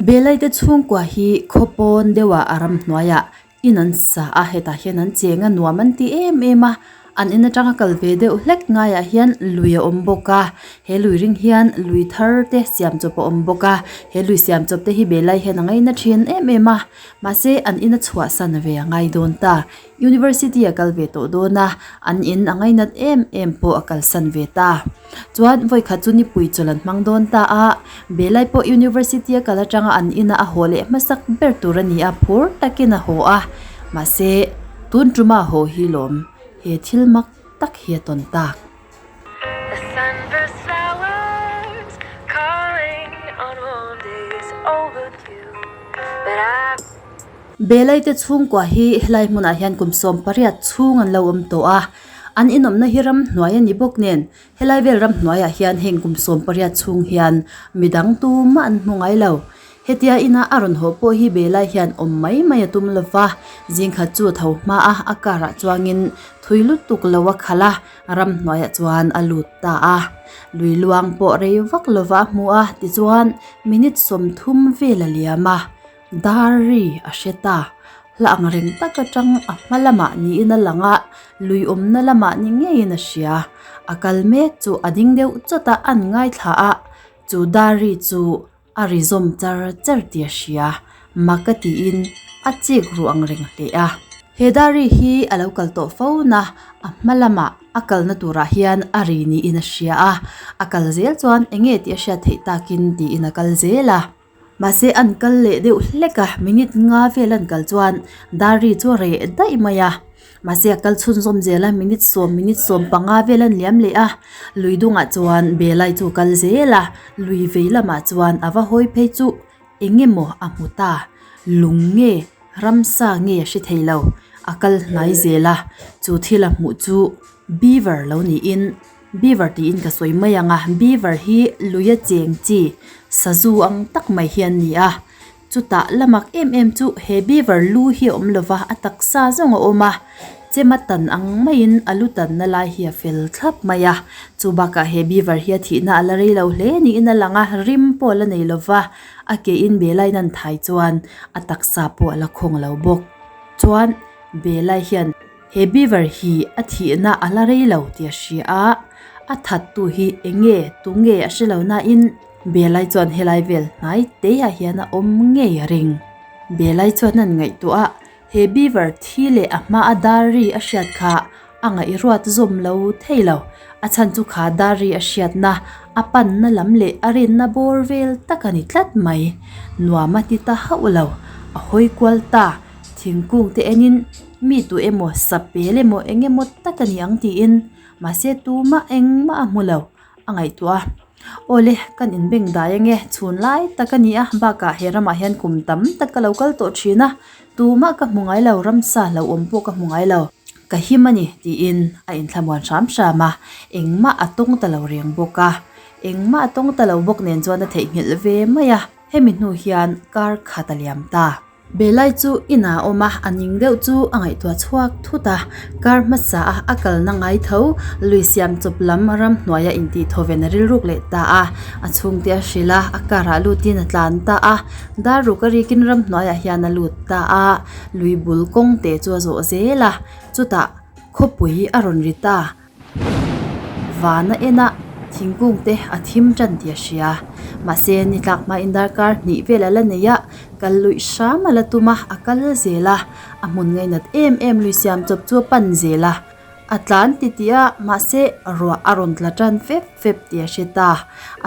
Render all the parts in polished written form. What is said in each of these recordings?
Belai te chhungkua hi khaw pawn deuhah a ramhnuaiah in an sa a, hetah hian an cheng a nuam an ti em em a, an in atanga kal ve deuh hlek ngaiah hian lui a awm bawk a, he lui ring hian lui thar te siam chawp a awm bawk a, he lui siam chawp te hi Belai hian a ngaina thin em em a, mahse an in a chhuahsan ve a ngai dawn ta. University a kal ve tawh dawn a, an in a ngainat em em pawh a kalsan ve ta. Chuan vawikhat chu nipui chawlh an hmang dawn ta a, Belai pawh University a kal atanga an ina a haw leh hmasak ber tur a ni a, phur takin a haw a. Mahse, tun tuma haw hi lawm he thil mak tak hi a tawn tak. The sunburst flowers calling on warm days overdue But I. Belai te chhungkua hi helai hmunah hian kum 18 chhung an lo awm tawh a, an inawmna hi ramhnuai a ni bawk nen helai vel ramhnuaiah hian heng kum 18 chhung hian midang tumah an hmu ngai lo. Hetia ina a rawn haw pawh hi Belai hian awm mai mai a tum lo va, zingkhat chu a tho hma a, a car ah chuangin thui lutuk lo a khalh a, ramhnuaiah chuan a lut ta a. Lui luang pawh rei vak lova a hmu a, tichuan minute 30 vel a liam a. Dar ri a hre ta. Hla ang reng tak atang a hma lamah niin a lang a, lui awmna lamah ni ngeiin a hria. A kal mek chu a ding deuh chawt a, an ngaithla a, chu dar ri chu a ri zawm char char tih a hria. Mak a tiin a chik ruh ang reng hle a. He dar ri hi a lo kal tawh fo na, a hma lamah a kalna turah hian a ri niin a hria a, a kal zel chuan eng nge tih a hriat theih takin tiin a kal zel a. Mahse an kal leh deuh hlek a, minute nga vel an kal chuan dar ri chu a reh daih mai a. Mahse a kal chhunzawm zel a, minute sawm minute 15 vel an liam leh a. Lui dungah chuan Belai chu a kal zel a, lui vei lamah chuan a va hawi phei chu eng emaw a hmu ta. Lung nge ramsa nge a hre thei lo, a kal hnai zel a, chu thil a hmuh chu beaver lo niin Beaver tiin ka sawi mai ang a, beaver hi luia cheng chi sazu ang tak mai hi an ni a, chutah la mak em em chu he beaver lu hi a awm lova a taksa zawng a awm a, chema tan ang maiin a lu tanna lai hi a fel thlap mai a, chu bakah he beaver hi a thihna a la rei lo hle niin a lang a, rim pawh a la nei lova, a ke in belaiin an thai chuan a taksa pawh a la khawng lo bawk. Chuan belai hian. He beaver hi a thihna a la rei lo tih a hria a, a thattu hi eng nge tu nge a hre lo nain Belai chuan helai vel hnai teiah hian a awm ngei a ring. Belai chuan an ngaihtuah a, he beaver thi leh a hma a dar ri a hriat kha a ngaihruat zawm lo thei lo. A chhan chu kha dar ri a hriatna a panna lam leh a rinna bawr vel tak a ni tlat mai. Nuam a ti ta hauh lo, a hawi kual ta. Thingkung te enin mi tu emaw sapel emaw eng emaw tak a ni ang tiin mahse tumah engmah a hmu lo a ngaihtuah a. Awle kan inbeng dai ange chhun lai tak a ni a bakah he ramah hian kum tam tak ka lo kal tawh thin a tumah ka hmu ngai lo ramsa hlauhawm pawh ka hmu ngai lo ka him a ni tiin a inthlamuan hram hram a engmah a tawng ta lo reng bawk a engmah a tawng ta lo bawk nen chuan a theihnghilh ve mai a hemi hnu hian kar khat a liam ta. Belai chu inah a awm a, a ning deuh chu a ngaihtuah chhuak thut a, kar hmasa a a kalna ngai tho, lui siam chawp lam ramhnuaia intih thawven a rilruk leh ta a, a chhungte a hrilh a, a car ah lutin a tlan ta a, dar ruk a rikin ramhnuaiah hian a lut ta a, lui bul kawng te chu a zawh zel a, chutah khawpui a rawn ri ta. Van a en a, thingkung te a thim tan tih a hria. Mahse ni tlak hmain darkar hnih vel a la nei a, kal luih hram a la tum a, a kal zel a. A hmun ngainat em em lui siam chawp chu a pan zel a. A tlan ti tih a, mahse ruah a rawn tla tan fep fep tih a hre ta.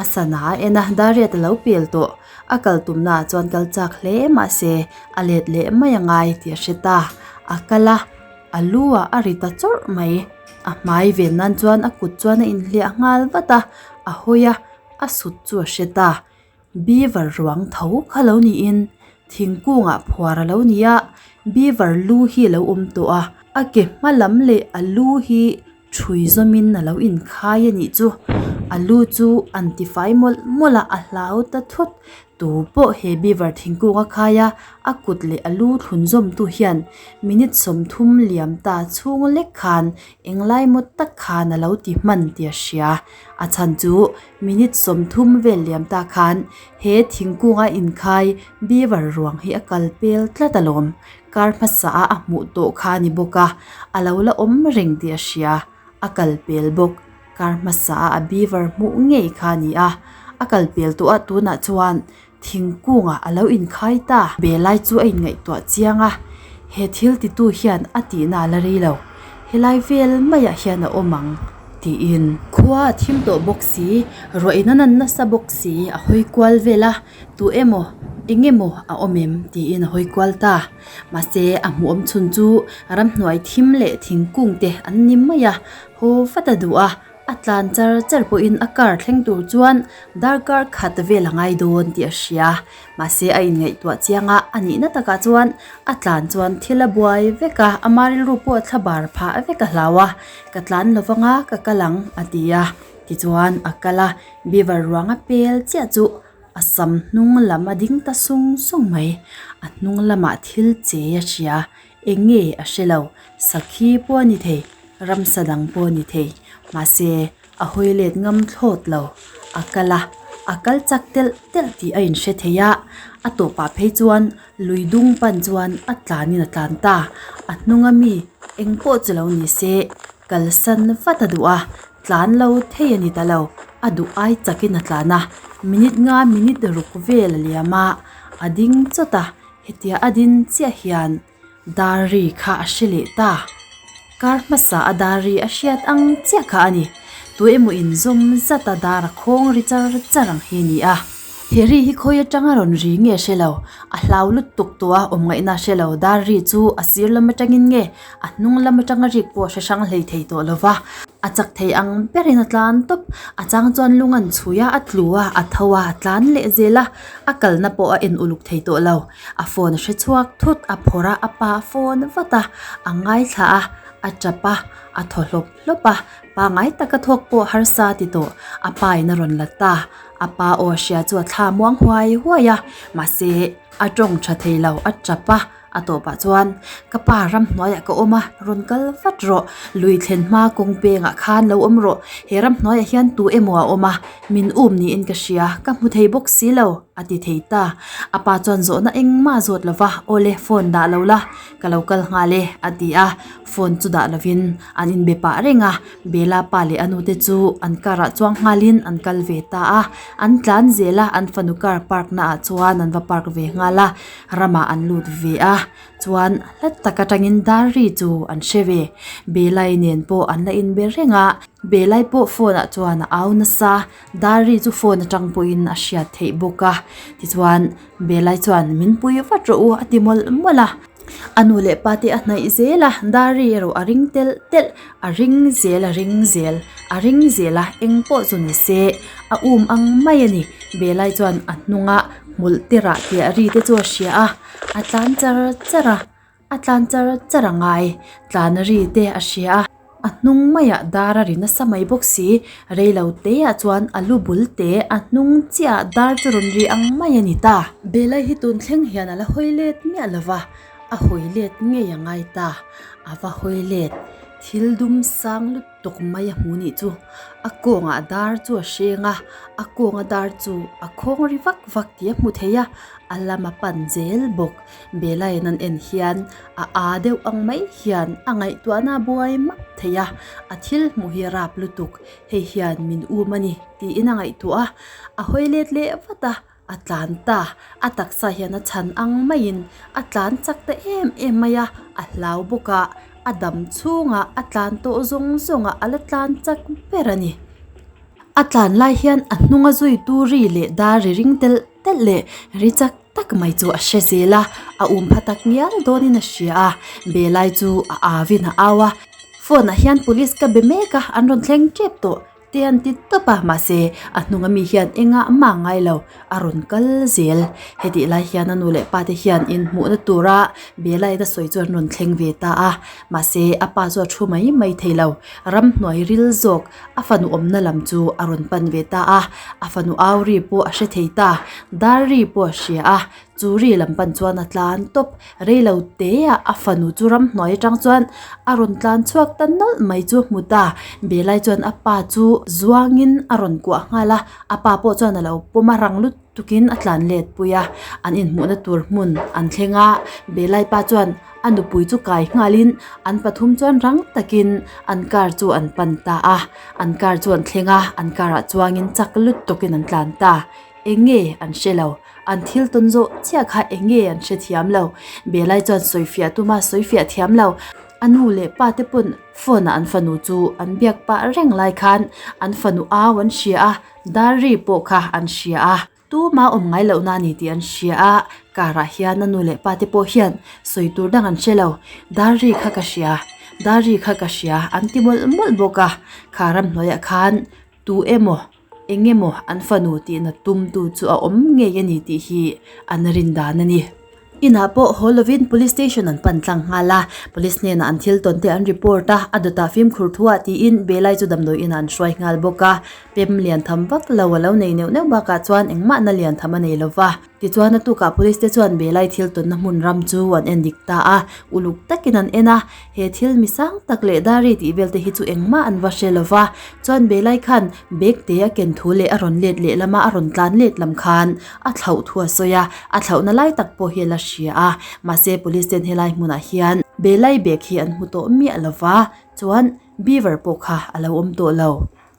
A sana a en a, dariat a lo pel tawh. A kal tumna ah chuan kal chak hle mahse a let leh mai a ngai tih a hre ta. A kal a. A lu ah a ri ta chawrh mai. A hmai ven nan chuan a kut chuan a inhliah nghal vat a, a hawi a, a sut chu a hre ta. Beaver ruang tho kha lo niin thingkungah phuar a lo ni a, beaver lu hi a lo awm tawh a, a ke hma lam leh a lu hi Ṭhui zawmin a lo inkhai a nih chu. A lu chu an tifai mawlh mawlh a, a hlau ta thut. Tu pawh he beaver thingkung a khai a, a kut leh a lu thlun zawm tu hian minute 30 liam ta chhung lek khan englai maw tak khan a lo ti hman tih a hria. A chhan chu minute 30 vel liam ta khan he thingkung a inkhai beaver ruang hi a kal pel tlat alawm. Kar hmasa a a hmuh tawh kha a ni bawk a, a lo la awm reng tih a hria. A kal pel bawk. Kar hmasa a a beaver hmuh ngei kha a ni a, a kal pel tawh a tunah chuan thingkungah a lo inkhai ta. Belai chu a inngaihtuah chiang a, he thil titu hian a tihna a la rei lo, helai vel maiah hian a awm ang tiin. Khua a thim tawh bawk si, ruah in a nan nasa bawk si, a hawi kual vel a, tu emaw eng emaw a awm em tiin a hawi kual ta. Mahse a hmuhawm chhun chu ramhnuai thim leh thingkung te an ni mai a, Haw vat a duh a, a tlan char char pawhin a car thleng tur chuan darkar khat vel a ngai dawn tih a hria. Mahse a inngaihtuah chiang a, a nihna takah chuan a tlan chuan thil a buai vek a, ama rilru pawh a thla bar phah vek a hlau a, Ka tlan lo vang a, ka kal ang a ti a. Tichuan a kal a, beaver ruang a pel chiah chu a sam hnung lam a ding ta sung sung mai. A hnung lamah thil chei a hria, eng nge a hre lo, sakhi pawh a ni thei. Ramsa dang pawh a ni thei, mahse a hawi let ngam thlawt lo. A kal a, a kal chak telh telh tih a inhre thei a, a tawpah phei chuan lui dung pan chuan a tlanin a tlan ta. A hnunga mi eng pawh chu lo ni se, kalsan vat a duh a, tlan lo thei a ni ta lo. A duh ai chakin a tlan a, minute nga minute ruk vel a liam a, a ding chawt a, hetia a din chiah hian Dari kha a hre leh ta. Kar hmasa a dari a hriat ang chiah kha a ni. Tu emaw inzawm zat a dar a khawng ri char char ang hi a ni a. He ri hi khawi atanga rawn ri nge a hre lo. A hlau lutuk tawh a, awm ngaihna a hre lo. Dar ri chu a sir lam atangin nge a hnung lam atanga rik pawh a hre hrang hlei thei tawh lo va. A chak thei ang berin a tlan tawp. A chang chuan lung an chhui a, a tlu a, a tho a, a tlan leh zel a. A kalna pawh a en uluk thei tawh lo. A phone a hre chhuak thut, a phawrh a, a pa a phone vat a, a ngaithla a, a tap a, a thaw hlawp hlawp a, pangai taka thawk pawh harsa a ti tawh, a pa in a rawn la ta, a pa aw a hria chu a thla muang huai huai a, mahse a tawng tha thei lo, a tap a, a tawpah chuan ka pa ramhnuaiah ka awm a, rawn kal vat rawh, lui thlen hma kawng pengah khan lo awm rawh, he ramhnuaiah hian tu emaw a awm a, min um niin ka hria, ka hmu thei bawk si lo. A ti thei ta. A pa chuan zawhna engmah a zawt lo va, Awle, phone dah lo la, ka lo kal nghal e, a ti a. Phone chu dah lovin an inbe pah reng a. Bella pa leh a nute chu an car ah chuang nghalin an kal ve ta a. An tlan zel a, an fanu car park naah chuan an va park ve nghal a. Ramah an lut ve a. Chuan hla tak atangin dar ri chu an hre ve. Bella-i nen pawh an la inbe reng a. Bella-i pawh phone ah chuan a au nasa. Dari chu phone atang pawhin a hriat theih bawk a, tichuan Belai chuan min pui vat rawh u a ti mawlh mawlh a, a nu leh pa te a hnaih zel a, Dari erawh a ring telh telh, a ring zel a ring zel, a ring zel a, eng pawh chu ni se a um ang mai a ni, Belai chuan a hnunga hmulh te rah tih ri te chu a hria a, a tlan char char a. A tlan char char a ngai, tlan ri te a hria a, a hnung maiah dar a ri nasa mai bawk si, rei lo te ah chuan a lu bul te a hnung chiah ah dar chu rawn ri ang mai a ni ta. Belai hi tun thleng hian a la hawi let miah lo va, a hawi let ngei a ngai ta, a va hawi let thil dum sang lutuk. Tawk mai a hmu nih chu a kawngah dar chu a hreng a, a kawnga dar chu a khawng ri vak vak tih a hmu thei a, a lama pan zel bawk. Belaiin an en hian a aa deuh ang mai hian a ngaihtuahna a buai map thei a, a thil hmuh hi a rap lutuk, hei hian min um a ni tiin a ngaihtuah a, a hawi let leh vat a. A tlan ta, a taksa hian a chhan ang maiin a tlan chak ta em em mai a, a hlau bawk a, a dam chhungah a tlan tawh zawng zawngah a la tlan chak ber a ni. A tlan lai hian a hnunga zuitu ri leh dar ri ring telh telh leh ri chak tak mai chu a hre zel a, a um pha tak ngial dawnin a hria a, Belai chu a au in a au a, phone ah hian police ka be mek a, an rawn thleng tep tawh. Te an ti tawp a, mahse a hnung ami hian engah mah ngai lo a rawn kal zel. Hetih lai hian a nu leh pa te hian inhmuhna tura Bella-in a sawi chu an rawn thleng ve ta a, mahse a pa chu a thu mai mai thei lo. Ramhnuai ril zawk a fanu awmna lam chu a rawn pan ve ta a, a fanu au ri pawh a hre thei ta, dar ri pawh a hria a, Chu ri lam pan chuan a tlan tawp. Rei lo te ah a fanu chu ramhnuai atang chuan a rawn tlan chhuak ta nawlh mai chu a hmu ta. Belai chuan a pa chu zuangin a rawn kuah nghal a, a pa pawh chuan a lo pawm a, rang lutukin a tlan let pui a. An inhmuhna tur hmun an thleng a, Belai pa chuan a nupui chu kai nghalin an pathum chuan rang takin an car chu an pan ta a. An car chu an thleng a, an car ah chuangin chak lutukin an tlan ta. Eng nge an hre lo? An thil tawn zawh chiah kha eng nge an hre thiam lo? Belai chuan sawifiah tuma sawifiah thiam lo. A nu leh pa te pawn phone ah an fanu chu an biak pah reng lai khan an fanu au an hria a, dar ri pawh kha an hria a. Tuma awm ngai lohna a ni tih an hria a, car ah hian a nu leh pa te pawh hian sawi tur dang an hre lo. Dar ri kha ka hria, dar ri kha ka hria an ti mawlh mawlh bawk a. Kha ramhnuaiah khan tu emaw Eng emaw an fanu tihna tumtu chu a awm ngei a ni tih hi an rin dan a ni. Inah pawh haw lovin Police Station an pan tlang nghal a, Police hnenah an thil tawn te an report a, a dawtah fimkhur thuah tiin Belai chu damdawi inah an hruai nghal bawk a, pem lian tham vak lo a lo nei neuh neuh bakah chuan engmah na lian tham a nei lo va. Tichuan a tukah Police te chuan Belai thil tawnna hmun ram chu an en dik ta a, uluk takin an en a, he thil mi sang tak leh dari tih vel te hi chu engmah an va hre lo va, chuan Belai khan bag te a ken thu leh a rawn let leh lama a rawn tlan let lam khan a thlauh thu a sawi a, a thlauhna lai tak pawh hi a la hria a, mahse Police ten helai hmunah hian Belai bag hi an hmu tawh miah lo va, chuan Beaver pawh kha a lo awm tawh lo.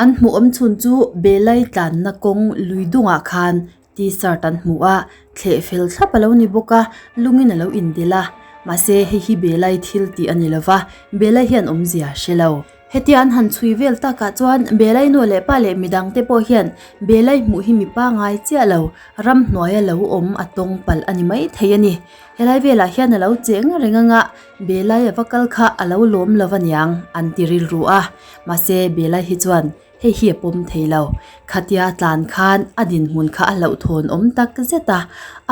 An hmuh awm chhun chu Belai tlanna kawng lui dungah khan T-shirt an hmu a, thleh fel thlap a lo ni bawk a, lungin a lo indelh a. Mahse, hei hi Belai thil tih a ni lo va, Belai hian awmzia a hre lo. Hetia an han chhui vel takah chuan Belai nu leh pa leh midang te pawh hian Belai hmuh hi mipa ngai chiah lo, ramhnuaia lo awm a tawng palh a ni maithei a ni. Helai velah hian a lo cheng reng anga Belai a va kal kha a lo lawm lo va niang an ti rilru a. Mahse, Belai hi chuan Hei hi a pawm thei lo. Khatia a tlan khan a dinhmun kha a hlauhthawn awm tak zet a,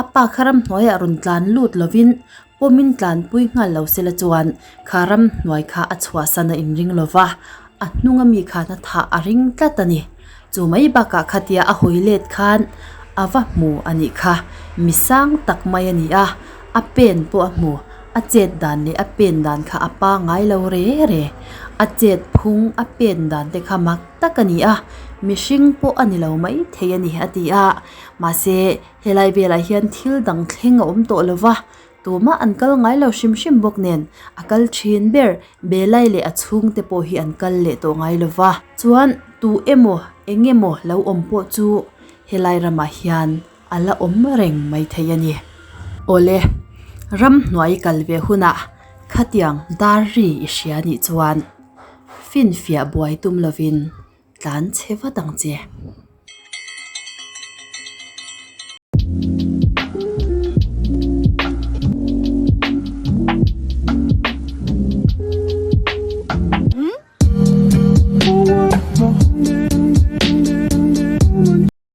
a pa kha ramhnuaiah rawn tlan lut lovin pawmin tlanpui nghal lo sela chuan kha ramhnuai kha a chhuahsan a inring lo va, a hnunga mi khan a thah a ring tlat a ni. Chu mai bakah khatia a hawi let khan a va hmu a nih kha, mi sang tak mai a ni a, a pen pawh a hmu. A chet dan leh a pen dan kha a pangai lo re re. A chet phung a pen dan te kha mak tak a ni a, mihring pawh a ni lo mai thei a ni a ti a. Mahse, helai velah hian thil dang thleng a awm tawh lo va, tumah an kal ngai lo hrim hrim bawk nen a kal thin ber Belai leh a chhungte pawh hi an kal leh tawh ngai lo va. Chuan tu emaw eng emaw lo awm pawh chu helai ramah hian a la awm reng mai thei a ni. Awle, ramhnuai kal ve hunah khatiang dar ri i hria nih chuan finfiah buai tum lovin tlan chhe vat ang che.